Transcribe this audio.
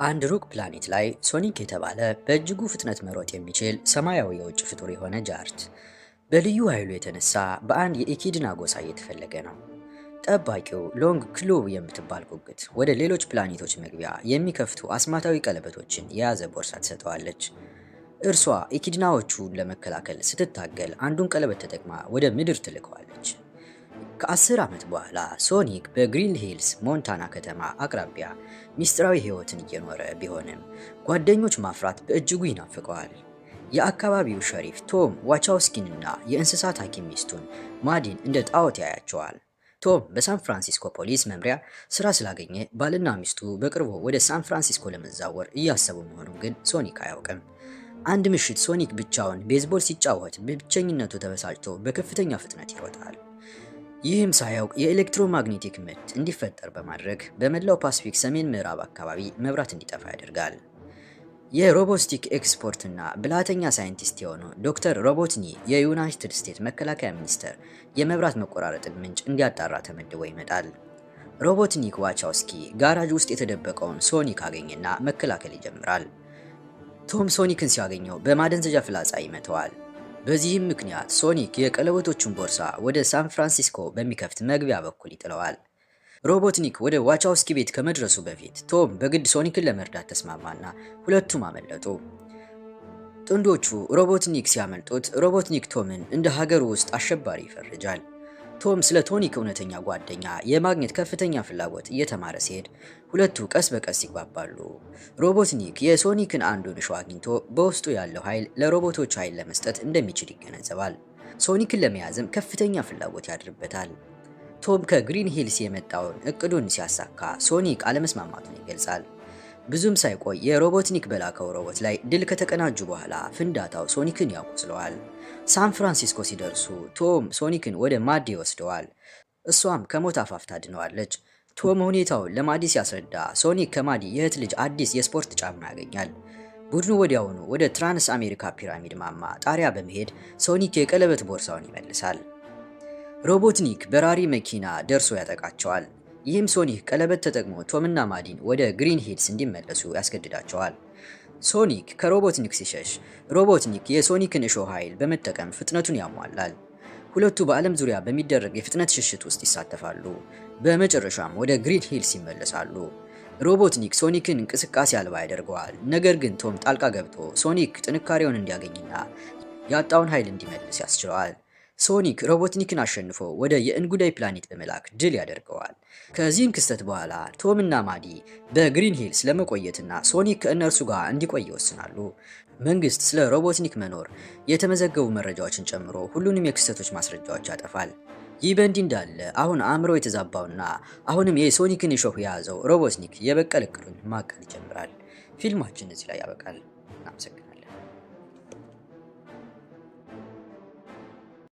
አንድ ሩቅ ፕላኔት ላይ ሶኒክ የተባለ በእጅጉ ፍጥነት መሮጥ የሚችል ሰማያዊ የውጭ ፍጡር የሆነ ጃርት በልዩ ኃይሉ የተነሳ በአንድ የኢኪድና ጎሳ እየተፈለገ ነው። ጠባቂው ሎንግ ክሎው የምትባል ጉግት ወደ ሌሎች ፕላኔቶች መግቢያ የሚከፍቱ አስማታዊ ቀለበቶችን የያዘ ቦርሳ ትሰጠዋለች። እርሷ ኢኪድናዎቹን ለመከላከል ስትታገል አንዱን ቀለበት ተጠቅማ ወደ ምድር ትልከዋለች። ከ10 ዓመት በኋላ ሶኒክ በግሪን ሂልስ ሞንታና ከተማ አቅራቢያ ሚስጥራዊ ሕይወትን እየኖረ ቢሆንም ጓደኞች ማፍራት በእጅጉ ይናፍቀዋል። የአካባቢው ሸሪፍ ቶም ዋቻውስኪንና የእንስሳት ሐኪም ሚስቱን ማዲን እንደ ጣዖት ያያቸዋል። ቶም በሳን ፍራንሲስኮ ፖሊስ መምሪያ ስራ ስላገኘ ባልና ሚስቱ በቅርቡ ወደ ሳን ፍራንሲስኮ ለመዛወር እያሰቡ መሆኑን ግን ሶኒክ አያውቅም። አንድ ምሽት ሶኒክ ብቻውን ቤዝቦል ሲጫወት በብቸኝነቱ ተበሳጭቶ በከፍተኛ ፍጥነት ይሮጣል። ይህም ሳያውቅ የኤሌክትሮማግኔቲክ ምት እንዲፈጠር በማድረግ በመላው ፓሲፊክ ሰሜን ምዕራብ አካባቢ መብራት እንዲጠፋ ያደርጋል። የሮቦስቲክ expert ና ብልሃተኛ ሳይንቲስት የሆኑ ዶክተር ሮቦትኒ የዩናይትድ ስቴትስ መከላከያ ሚኒስቴር የመብራት መቆራረጥን ምንጭ እንዲያጣራ ተመድቦ ይመጣል። ሮቦትኒክ ዋቻውስኪ ጋራጅ ውስጥ የተደበቀውን ሶኒክ አገኘና መከላከል ይጀምራል። ቶም ሶኒክን ሲያገኘው በማደንዘዣ ፍላጻ ይመተዋል። በዚህም ምክንያት ሶኒክ የቀለበቶቹን ቦርሳ ወደ ሳን ፍራንሲስኮ በሚከፍት መግቢያ በኩል ይጥለዋል። ሮቦትኒክ ወደ ዋቻውስኪ ቤት ከመድረሱ በፊት ቶም በግድ ሶኒክን ለመርዳት ተስማማና ሁለቱም አመለጡ። ጥንዶቹ ሮቦትኒክ ሲያመልጡት ሮቦትኒክ ቶምን እንደ ሀገር ውስጥ አሸባሪ ይፈርጃል። ቶም ስለ ሶኒክ እውነተኛ ጓደኛ የማግኘት ከፍተኛ ፍላጎት እየተማረ ሲሄድ ሁለቱ ቀስ በቀስ ይግባባሉ። ሮቦትኒክ የሶኒክን አንዱን እሾህ አግኝቶ በውስጡ ያለው ኃይል ለሮቦቶች ኃይል ለመስጠት እንደሚችል ይገነዘባል። ሶኒክን ለመያዝም ከፍተኛ ፍላጎት ያድርበታል። ቶም ከግሪን ሂልስ የመጣውን እቅዱን ሲያሳካ ሶኒክ አለመስማማቱን ይገልጻል። ብዙም ሳይቆይ የሮቦትኒክ በላከው ሮቦት ላይ ድል ከተቀናጁ በኋላ ፍንዳታው ሶኒክን ያቆስለዋል። ሳን ፍራንሲስኮ ሲደርሱ ቶም ሶኒክን ወደ ማዲ ይወስደዋል። እሷም ከሞት አፋፍ ታድነዋለች። ቶም ሁኔታውን ለማዲ ሲያስረዳ ሶኒክ ከማዲ የእህት ልጅ አዲስ የስፖርት ጫማ ያገኛል። ቡድኑ ወዲያውኑ ወደ ትራንስ አሜሪካ ፒራሚድ ማማ ጣሪያ በመሄድ ሶኒክ የቀለበት ቦርሳውን ይመልሳል። ሮቦትኒክ በራሪ መኪና ደርሶ ያጠቃቸዋል። ይህም ሶኒክ ቀለበት ተጠቅሞ ቶምና ማዲን ወደ ግሪን ሂልስ እንዲመለሱ ያስገድዳቸዋል። ሶኒክ ከሮቦትኒክ ሲሸሽ ሮቦትኒክ የሶኒክን እሾህ ኃይል በመጠቀም ፍጥነቱን ያሟላል። ሁለቱ በዓለም ዙሪያ በሚደረግ የፍጥነት ሽሽት ውስጥ ይሳተፋሉ። በመጨረሻም ወደ ግሪን ሂልስ ይመለሳሉ። ሮቦትኒክ ሶኒክን እንቅስቃሴ አልባ ያደርገዋል። ነገር ግን ቶም ጣልቃ ገብቶ ሶኒክ ጥንካሬውን እንዲያገኝና ያጣውን ኃይል እንዲመልስ ያስችለዋል። ሶኒክ ሮቦትኒክን አሸንፎ ወደ የእንጉዳይ ፕላኔት በመላክ ድል ያደርገዋል። ከዚህም ክስተት በኋላ ቶም እና ማዲ በግሪን ሂልስ ለመቆየትና ሶኒክ ከእነርሱ ጋር እንዲቆይ ይወስናሉ። መንግስት ስለ ሮቦትኒክ መኖር የተመዘገቡ መረጃዎችን ጨምሮ ሁሉንም የክስተቶች ማስረጃዎች ያጠፋል። ይህ በእንዲህ እንዳለ አሁን አእምሮ የተዛባውና አሁንም የሶኒክን እሾህ የያዘው ሮቦትኒክ የበቀል እቅዱን ማቀድ ይጀምራል። ፊልማችን እዚህ ላይ ያበቃል። እናመሰግናለን።